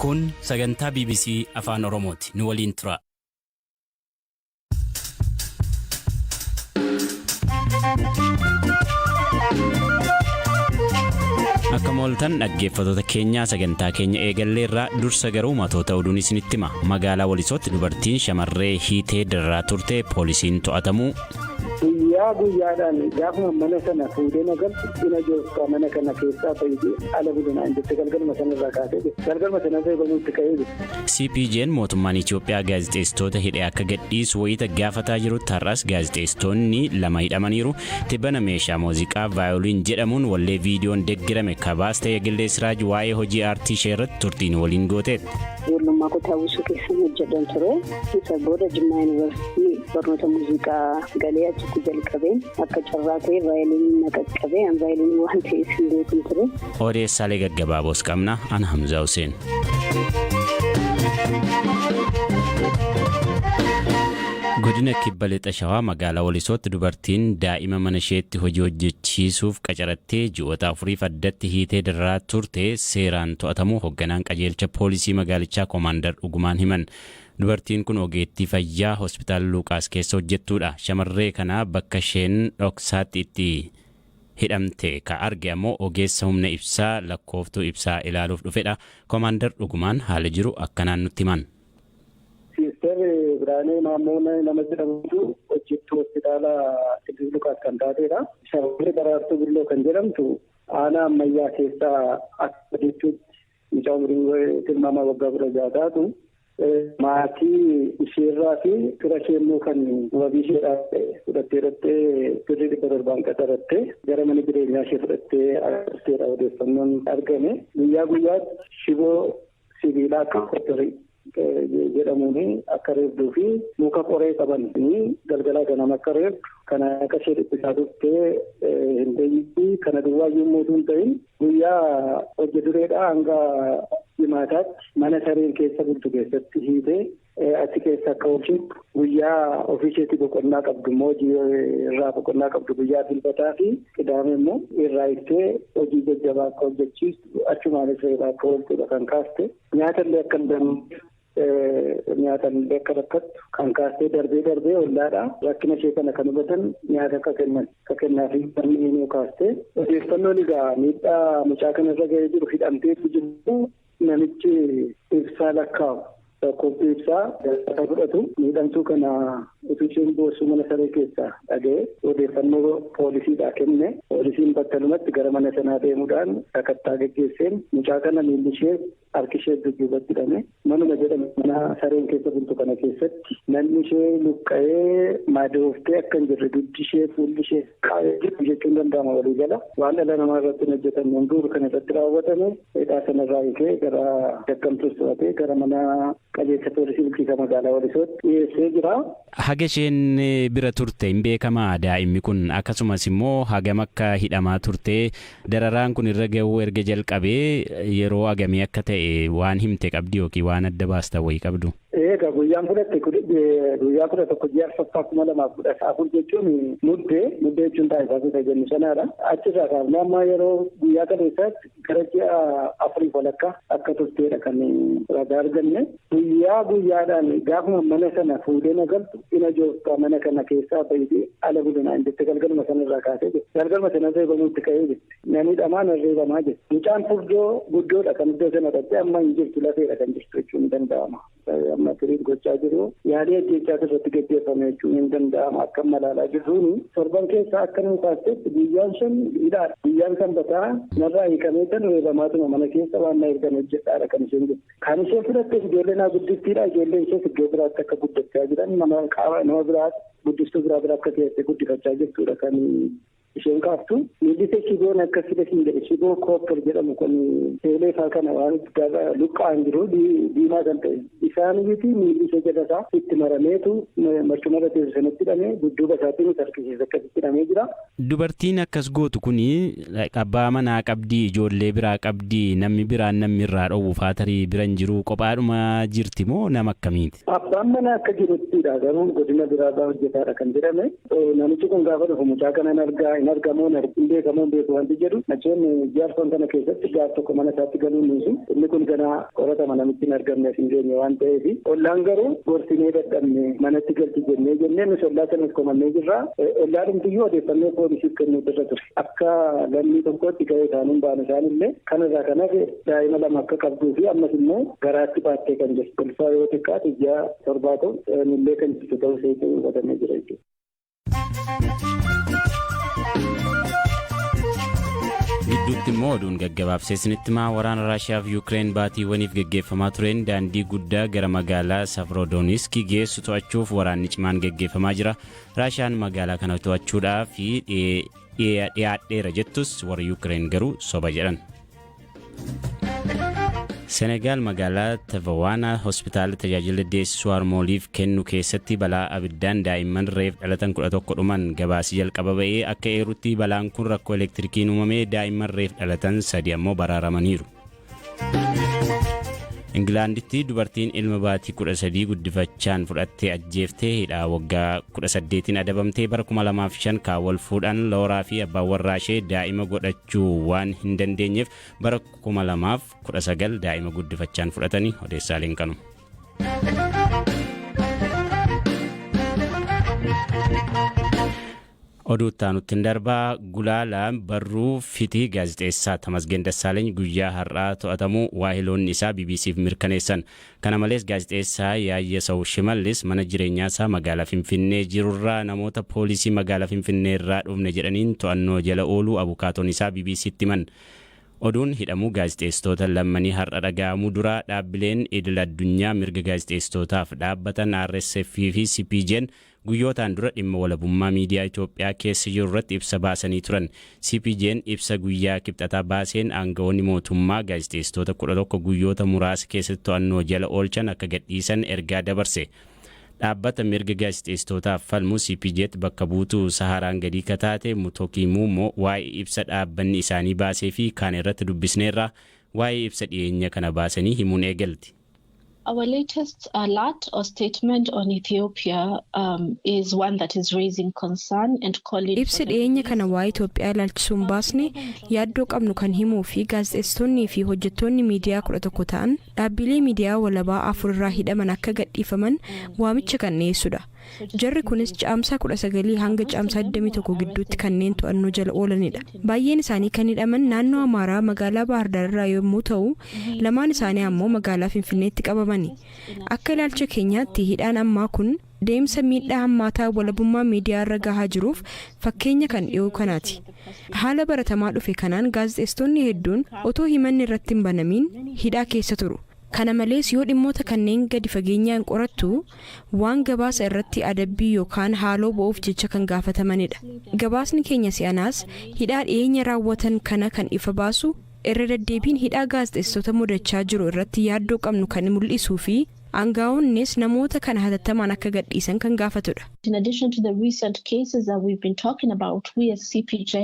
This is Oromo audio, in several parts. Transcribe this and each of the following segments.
Kun sagantaa BBC Afaan Oromooti. Nu waliin tura. Akkam ooltan dhaggeeffattoota keenyaa, sagantaa keenya eegalleerraa dursa garuu matoota oduun isinitti hima. Magaalaa Walisootti dubartiin shamarree hiitee dararaa turte poolisiin to'atamuu. Guyyaa guyyaadhaan gaafuma mana sana fuudhee na galchu ina jooftaa mana kana keessaa bahiitii ala buli naan jette galgaluma sanarraa kaasee jette. Galgaluma sanarra eegaluutti ka'ee jette. CPJ'n mootummaan Itoophiyaa gaazexeessitoota hidhe akka gadhiisu wayita gaafataa jirutti har'as gaazexeessitoonni lama hidhamaniiru. Tibbana meeshaa muuziqaa vaayoliin jedhamuun wallee viidiyoon deeggarame kabaas ta'e Gillee Siraaj waa'ee hojii aartii ishee irratti turtiin waliin gooteetti. Ijoollummaa kutaa buusuu keessan hojjedhan ture. Isa booda Jimmaa Yuunivarsiitii barnoota muuziqaa galee achitti jalqabeen akka carraa ta'e vaayoliinii na qaqqabe. An vaayoliinii waan ta'eef hin beekun ture. Odeessaalee gaggabaaboos qabna. Ana Hamzaa Huseen. Godina Kibba Lixa Shawaa magaalaa Walisootti dubartiin daa'ima mana isheetti hojii hojjechiisuuf qacarattee ji'oota afuriif addatti hiitee dararaa turte seeraan to'atamuu hogganaan qajeelcha poolisii magaalichaa Komaandar Dhugumaan himan. Dubartiin kun ogeettii fayyaa hospitaala Luuqaas keessa hojjettuudha. Shamarree kana bakka isheen dhoksaatti itti hidhamte ka arge ammoo ogeessa humna ibsaa lakkooftuu ibsaa ilaaluuf dhufedha. Komaandar Dhugumaan haala jiru akkanaan nutti himan. Siister Biraanee Maammoo nama jedhamtu hojjettuu hospitaala Qiddus Luqaas kan taateedha. Shamarree Daraartuu Bulloo kan jedhamtu aanaa ammayyaa keessaa akka hojjechuutti mucaa umriin tilmaama waggaa 16 taatu maatii isheerraa fi fira ishee immoo kan wabii isheedhaa fudhattee hidhattee birrii 700n qaxarattee gara mana jireenyaa ishee fudhattee dhufteedha odeeffannoon argame. Guyyaa guyyaatti shiboo sibiilaa akka kottarii jedhamuun akka reebduu fi muka qoree qaban galgalaa ganama akka reebdu kana akka ishee dhiphisaa turtee hin beeyitti. Kana duwwaa yommuu hin ta'in guyyaa hojii dureedhaa hanga jimaataatti mana sareen keessa bultu keessatti hiitee achi keessa akka oolchitu, guyyaa ofii isheetii boqonnaa qabdu immoo, hojii irraa boqonnaa qabdu guyyaa Dilbataa fi Qidaame immoo irraa hiiktee hojii jajjabaa akka hojjechiistu, achumaanis reebaa akka ooltudha kan kaaste. Nyaata illee akka hin nyaata illee akka rakkattu kan kaastee, darbee darbee ollaadha. Rakkina ishee kana kan hubatan nyaata akka kennan akka kennaa fi namni kaaste. Odeeffannoon egaa miidhaa mucaa kanarra ga'ee jiru, hidhamteetu jiru, namichi ibsaa lakkaa'u lakkooftuu ibsaa dalagaa fudhatu miidhamtuu kana utuu isheen boossuu mana saree keessaa dhaga'e odeeffannoo poolisiidhaa kenne. Poolisiin battalumatti gara mana sanaa deemuudhaan sakattaa geggeesseen mucaa kana miilli ishee, harki ishee dudduubatti hidhame manuma jedhame mana sareen keessa bultu kana keessatti namni ishee luqqa'ee madooftee akka hin jirre, duddi ishee, fuulli ishee qaa'ee jiru jechuun danda'ama. Waliigala waan dhala namaa irratti hin hojjetamne hunduu kan irratti raawwatame. Hidhaa sanarraa hiikee gara shakkamtuus to'atee gara mana qajeelcha poolisii bulchiinsa magaalaa Walisootti dhiyeessee jira. Haga isheen bira turte hin beekamaa daa'imni kun? Akkasumas immoo hagam akka hidhamaa turte, dararaan kun irra ga'uu erga jalqabee yeroo hagamii akka ta'e waan himte qabdi yookiin waan adda baastan wayii qabdu? Egaa guyyaan fudhatte guyyaa 11 ji'a arfaffaa 2014 jechuun Muddee jechuun taayisaa isa jennu sanaadha. Achirraa kaafnee amma yeroo guyyaa kaleessaatti gara ji'a afurii walakkaa akka turteedha kan ragaa arganne. Guyyaa guyyaadhaan gaafuma mana sana fuudhee na galchu ina jooftaa mana kana keessaa bahiitii ala buli naan jette galgaluma sanarraa kaasee jette. Galgaluma sanarra eegamuutti ka'ee jette. Nan hidhamaa, nan reebamaa jette. Mucaan furdoo guddoodha kan iddoo sana dhaqxee, amma hin jirtu, lafeedha kan jirtu jechuun ni danda'ama. Amma tiriit gochaa jiru yaalii ajjeechaatu irratti gaggeeffame jechuun hin danda'ama akka malaalaa jirruuni. Torban keessaa akka nuu kaastetti guyyaan 5 hidhaadha. Guyyaan Sanbataa narraa hiikamee tan reebamaatuma mana keessa waan na ergan hojjedhaadha kan isheen jette. Kan isheen fudhattes ijoollee naa guddiftiidha. Ijoolleen ishees iddoo biraatti akka guddachaa jiran, nama qaama nama biraa guddistuu biraa bira akka teessee guddifachaa jirtudha kan isheen kaaftu. Miilli ishee shiboon akka sila siin jedhe shiboo koopper jedhamu kun teelee faa kana waan luqqa'an jiru diimaa kan ta'e isaan miti, miilli ishee jala isaa itti marameetu marcuma irra teessu sanatti hidhamee, dudduuba isaatiin harkisiisa akkasitti hidhamee jira. Dubartiin akkas gootu kuni abbaa manaa qabdii, ijoollee biraa qabdii, namni biraan namni irraa dhoowwu faa tarii bira hin jiru, kophaadhuma jirti moo nama akkamiiti? Abbaan manaa akka jiruttidha, garuu godina biraarraa hojjetaadha kan jedhame. Namichi kun gaafa dhufu mucaa kanan argaa. Hin argamuun hin beekamuun beeku wanti jedhu nachoonni jaarsoon kana keessatti gaaf tokko mana isaatti galuun niisu inni kun ganaa qoratama, namichi hin argamne hin geenye waan ta'eef. Ollaan garuu gorsinee dadhabne, manatti galchi jennee nus ollaa sanas komannee jirra. Ollaa dhumtiyyuu odeeffannoo poolisiif kennuutu irra ture. Akka lammii tokkotti gahee isaanii baanu isaanillee kanarraa kanaaf daa'ima 2 akka qabduu fi ammas immoo garaatti baattee kan jirtu, ulfaa yoo xiqqaate ji'a 7 ta'u illee kan jirtu ta'uu isheetu hubatamee jira jechuudha. Gidduutti immoo oduun gaggabaabsee isinitti himaa. Waraana Raashiyaa fi Yuukireen baatiiwwaniif geggeeffamaa tureen daandii guddaa gara magaalaa Safrodooniski geessu to'achuuf waraanni cimaan geggeeffamaa jira. Raashiyaan magaalaa kana to'achuudhaaf dhiyaadheera jettus, warri Yuukireen garuu soba jedhan. Senegaal magaalaa Tivawaanaa hospitaala tajaajila deessisuu harmooliif kennu keessatti balaa abiddaan daa'imman reef dhalatan 11 dhuman. Gabaasii jalqaba ba'ee akka eerutti balaan kun rakkoo elektirikiin uumamee, daa'imman reef dhalatan 3 ammoo baraaramaniiru. Ingilaanditti dubartiin ilma baatii 13 guddifachaan fudhattee ajjeeftee hidhaa waggaa 18n adabamtee. Bara 2005 kaawwal fuudhan Looraa fi abbaan warraa ishee daa'ima godhachuu waan hin dandeenyeef bara 2019 daa'ima guddifachaan fudhatanii. Odeessaaleen kanuma. Oduu itti darbaa. Gulaalaa barruu fitii gaazexeessaa Tamasgeen Dassaaleeny guyyaa har'aa to'atamuu waahiloonni isaa BBCf mirkaneessan. Kana malees gaazexeessaa Yaayyasaw Shimallis mana jireenyaa isaa magaalaa Finfinnee jirurraa namoota poolisii magaalaa Finfinnee irraa dhufne jedhaniin to'annoo jala ooluu abukaatoon isaa BBCtti himan. Oduun hidhamuu gaazexeessitoota lammanii har'a dhaga'amuu dura dhaabbileen idil addunyaa mirga gaazexeessitootaaf dhaabbatan RSF fi CPJ'n guyyootaan dura dhimma walabummaa miidiyaa Itoophiyaa keessa jiru irratti ibsa baasanii turan. CPJ'n ibsa guyyaa Kibxataa baaseen aangawoonni mootummaa gaazexeessitoota 11 guyyoota muraasa keessatti to'annoo jala oolchan akka gadhiisan ergaa dabarse. Dhaabbata mirga gaazexeessitootaaf falmu CPJ'tti bakka buutuu Saharaan gadii kataate Mutokii Muumoo waa'ee ibsa dhaabbanni isaanii baasee fi kaan irratti dubbisneerra. Waa'ee ibsa dhiyeenya kana baasanii himuun eegalti. Our latest alert or statement on Ethiopia is one that is raising concern and calling. Ibsi dhiyeenya kana waa'ee Itoophiyaa ilaalchisuun baasne yaaddoo qabnu kan himuu fi gaazexeessitoonnii fi hojjettoonni miidiyaa 11 ta'an dhaabbilee miidiyaa walabaa afur irraa hidhaman akka gadhiifaman waamicha kan dhiyeessudha. Jarri kunis Caamsaa 19 hanga Caamsaa 21 gidduutti kanneen to'annoo jala oolanidha. Baay'een isaanii kan hidhaman naannoo Amaaraa magaalaa Baahirdaar irraa yommuu ta'u, lamaan isaanii ammoo magaalaa Finfinneetti qabamani. Akka ilaalcha keenyaatti hidhaan ammaa kun deemsa miidhaa hammaataa walabummaa miidiyaa irra gahaa jiruuf fakkeenya kan dhiyoo kanaati. Haala baratamaa dhufe kanaan gaazexeessitoonni hedduun otoo himanni irratti hin banamiin hidhaa keessa turu. Kana malees yoo dhimmoota kanneen gadi fageenyaan qorattu waan gabaasa irratti adabbii yookaan haaloo ba'uuf jecha kan gaafatamanidha. Gabaasni keenya si'anaas hidhaa dhiyeenya raawwatan kana kan ifa baasu, irra deddeebiin hidhaa gaazexeessitoota mudachaa jiru irratti yaaddoo qabnu kan mul'isuu fi aangaa'onnis namoota kana hatattamaan akka gadhiisan kan gaafatudha. In addition to the recent cases that we've been talking about, we as CPJ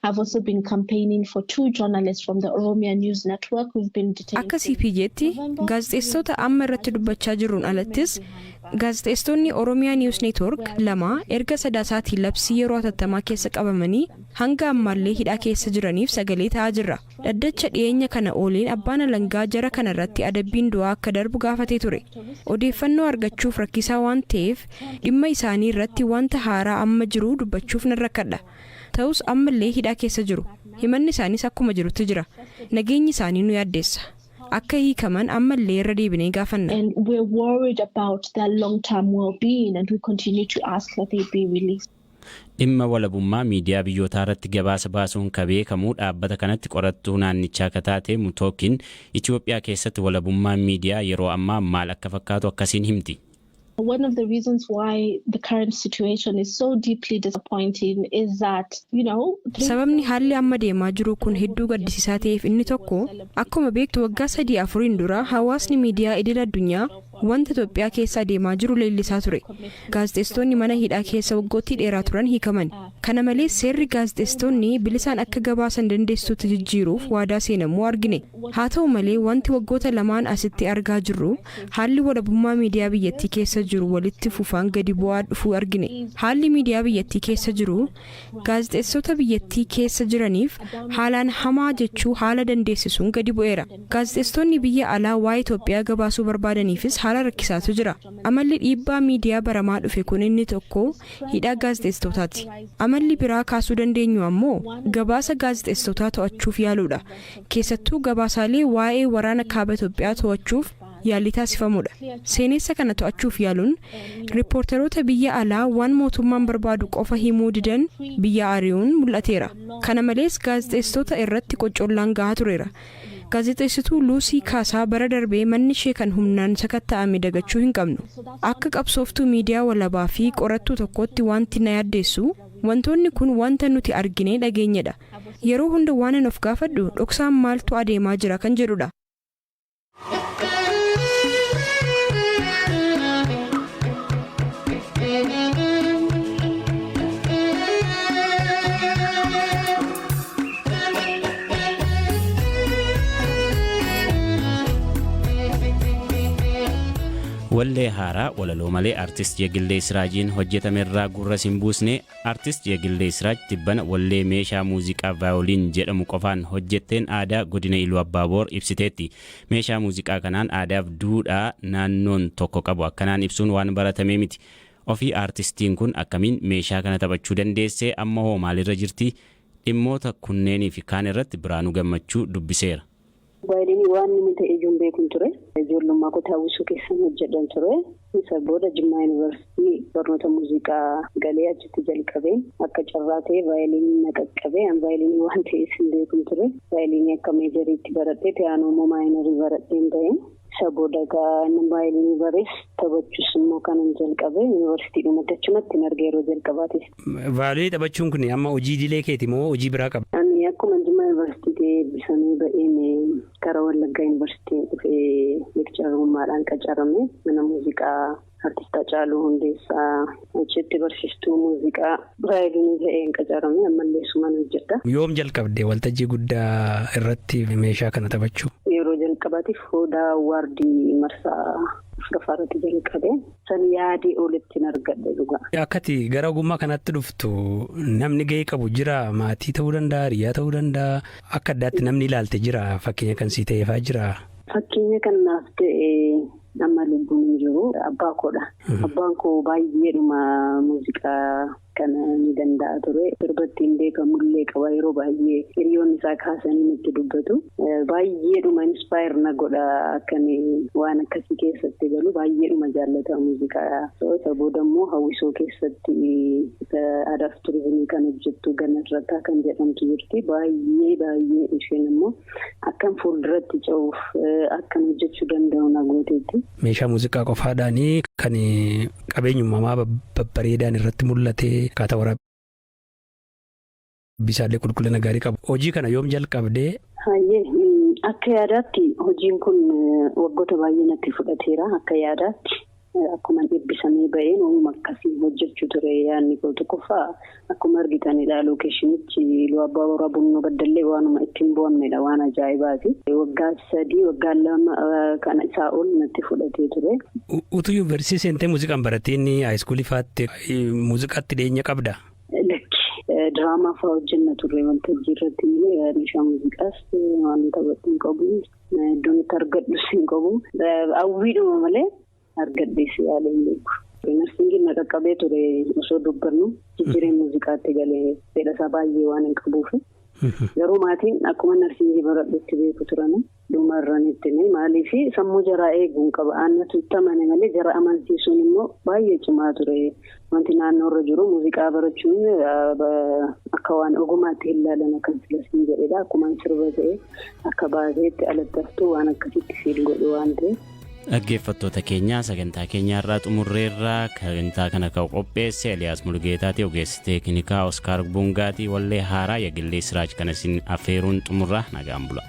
have also been campaigning for two journalists from the Oromia News Network who've been detained. Akka CPJtti gaazexeessitoota amma irratti dubbachaa jirruun alattis gaazexeessitoonni Oromiyaa News Network lama erga Sadaasaatiin labsii yeroo hatattamaa keessa qabamanii hanga ammaallee hidhaa keessa jiraniif sagalee ta'aa jirra. Dhaddacha dhiyeenya kana ooleen abbaan alangaa jara kana irratti adabbiin du'aa akka darbu gaafatee ture. Odeeffannoo argachuuf rakkisaa waan ta'eef dhimma isaanii irratti wanta haaraa amma jiru dubbachuuf nan rakkadha. Ta'us ammallee hidhaa keessa jiru. Himanni isaaniis akkuma jirutti jira. Nageenyi isaanii nu yaaddeessa. Akka hiikaman ammallee irra deebinee gaafanna. And we're worried about their long-term well-being and we continue to ask that they be released. Dhimma walabummaa miidiyaa biyyootaa irratti gabaasa baasuun ka beekamu dhaabbata kanatti qorattuu naannichaa akka taate Mutookiin Itoophiyaa keessatti walabummaan miidiyaa yeroo ammaa maal akka fakkaatu akkasiin himti. One of the reasons why the current situation is so deeply disappointing is that Sababni haalli amma deemaa jiru kun hedduu gaddisiisaa ta'eef inni tokko, akkuma beektu, waggaa 3 afuriin dura hawaasni miidiyaa idil addunyaa Wanta Itoophiyaa keessa adeemaa jiru leellisaa ture. Gaazexeessitoonni mana hidhaa keessa waggoottii dheeraa turan hiikaman. Kana malees, seerri gaazexeessitoonni bilisaan akka gabaasan dandeessisuutti jijjiiruuf waadaa seenamuu argine. Haa ta'u malee, wanti waggoota lamaan asitti argaa jirru haalli walabummaa miidiyaa biyyattii keessa jiru walitti fufaan gadi bu'aa dhufuu argine. Haalli miidiyaa biyyattii keessa jiru gaazexeessitoota biyyattii keessa jiraniif haalaan hamaa jechuu haala dandeessisuun gadi bu'eera. Gaazexeessitoonni biyya alaa waa'ee Itoophiyaa gabaasuu barbaadaniifis haala rakkisaatu jira. Amalli dhiibbaa miidiyaa baramaa dhufe kun inni tokko hidhaa gaazexeessitootaati. Amalli biraa kaasuu dandeenyu ammoo gabaasa gaazexeessitootaa to'achuuf yaaluudha. Keessattuu gabaasaalee waa'ee waraana kaaba Itoophiyaa to'achuuf yaalii taasifamudha. Seenessa kana to'achuuf yaaluun riippoortaroota biyya alaa waan mootummaan barbaadu qofa himuu didan biyya ari'uun mul'ateera. Kana malees, gaazexeessitoota irratti qoccollaan gahaa tureera. Gaazexeessituu Luusii Kaasaa bara darbee manni ishee kan humnaan sakatta'ame dagachuu hin qabnu. Akka qabsooftuu miidiyaa walabaa fi qorattuu tokkotti wanti na yaaddeessu wantoonni kun wanta nuti arginee dhageenyedha. Yeroo hunda waan an of gaafadhu dhoksaan maaltu adeemaa jira kan jedhudha. Wallee haaraa walaloo malee Artist Yegillee Siraajiin hojjetame irraa gurra sin buusne. Artist Yegillee Siraaj tibbana wallee meeshaa muuziqaa vaayoliin jedhamu qofaan hojjetteen aadaa godina Iluu Abbaaboor ibsiteetti. Meeshaa muuziqaa kanaan aadaaf duudhaa naannoon tokko qabu akkanaan ibsuun waan baratamee miti. Ofii aartistiin kun akkamiin meeshaa kana taphachuu dandeessee? Amma hoo maalirra jirti? Dhimmoota kunneenii fi kaan irratti Biraanuu Gammachuu dubbiseera. Vaayiliinii waan inni ta'e ijoon beekuun ture. Ijoollummaa koo hawwisoo keessan hojjedhan ture. Isa booda Jimmaa Yuunivarsiitii barnoota muuziqaa galee achitti jalqabeen akka carraa ta'e vaayiliinii na qaqqabee. An vaayiliinii waan ta'eef hin beekuun ture. Vaayiliinii akka majoriitti baradhee, piyaanoo immoo minorii baradheen ta'e. Isa booda inni vaayiliinii barees taphachuus immoo kanan jalqabe yuunivarsiitii dhumatti achumatti hin arge yeroo jalqabaatis. Vaayiliinii taphachuun kun amma hojii idilee keeti moo hojii biraa qaba? Ani akkuma Jimmaa Yuunivarsiitii eebbifamee ba'een gara Wallaggaa Yuunivarsiitii dhufee lecturerummaadhaan qacarame. Mana muuziqaa Artist Hacaaluu Hundeessaa achitti barsiistuu muuziqaa vaayiliinii ta'een qacarame, ammallee suman hojjedha. Yoom jalqabde waltajjii guddaa irratti meeshaa kana taphachuu? Yeroo jalqabaatiif Odaa Awardii marsaa afuraffaa irratti jalqabe. San yaadee olitti hin argadhe dhugaa. Akkati gara ogummaa kanatti dhuftu namni gahee qabu jira? Maatii ta'uu danda'a, hiriyaa ta'uu danda'a, akka addaatti namni ilaalte jira, fakkeenya kan sii ta'eefaa jira? Fakkeenya kan naaf ta'e amma lubbuun hin jiru, abbaa koodha. Abbaan koo baay'eedhuma muuziqaa kana ni danda'a ture. Sirba ittiin beekamullee qaba, yeroo baay'ee hiriyoonni isaa kaasanii nutti dubbatu. Baay'eedhuma inspire na godha akkan waan akkasii keessatti galu, baay'eedhuma jaallata muuziqaa. Isa booda immoo hawwisoo keessatti aadaaf turizimii kan hojjettu Ganarrataa kan jedhamtu jirti. Baay'ee baay'ee isheen immoo akkan fuulduratti ce'uuf, akkan hojjechuu danda'u na gooteetti. Meeshaa muuziqaa qofaadhaanii kan qabeenya uumamaa babbareedaan irratti mul'ate, akkaataa waraabbii isaallee qulqullina gaarii qabu. Hojii kana yoom jalqabdee? Hayyee, akka yaadaatti hojiin kun waggoota baay'ee natti fudhateera akka yaadaatti. Akkuma eebbisamee ba'een uumama akkasii hojjechuu ture yaadni koo tokkoffaa. Akkuma argitanidha, locationichi Iluu Abbaa Booraa Bunnoo Baddallee waanuma ittiin bu'amnedha, waan ajaa'ibaati. Waggaa 3, waggaa 2 kana isaa ol natti fudhatee ture. Utuu yuunivarsiitii seentee muuziqaan barateen high schoolii fa'aatti muuziqaatti dhiyeenya qabdaa? Lakki, diraamaa fa'aa hojjenna turre waltajjii irratti malee meeshaa muuziqaas waan taphadhu hin qabu. Iddoon itti argadhus hin qabu. Hawwiidhuma malee argadhees yaalee hin beeku. Nursingiin na qaqqabee ture osoo dubbannu, jijjiiree muuziqaatti galee fedha isaa baay'ee waan hin qabuuf. Garuu maatiin akkuma nursingii baradhutti beeku turan, dhumarran itti maaliif sammuu jaraa eeguun qaba. Annatu itti amane malee jara amansiisuun immoo baay'ee cimaa ture. Wanti naannoo irra jiru muuziqaa barachuun akka waan ogumaatti hin ilaalan akkan filasiin jedhedha. Akkuma sirba ta'e akka baaseetti alatti haftuu waan akkasitti feel godhu waan ta'eef. Dhaggeeffattoota keenya, sagantaa keenya irraa xumurreerraa. Sagantaa kana kan qopheesse Eliyaas Mulgeetaati, ogeessi teeknikaa Oskaar Bungaati. Wallee haaraa Yagillee Siraaj kana isin affeeruun xumurra. Nagaan bula.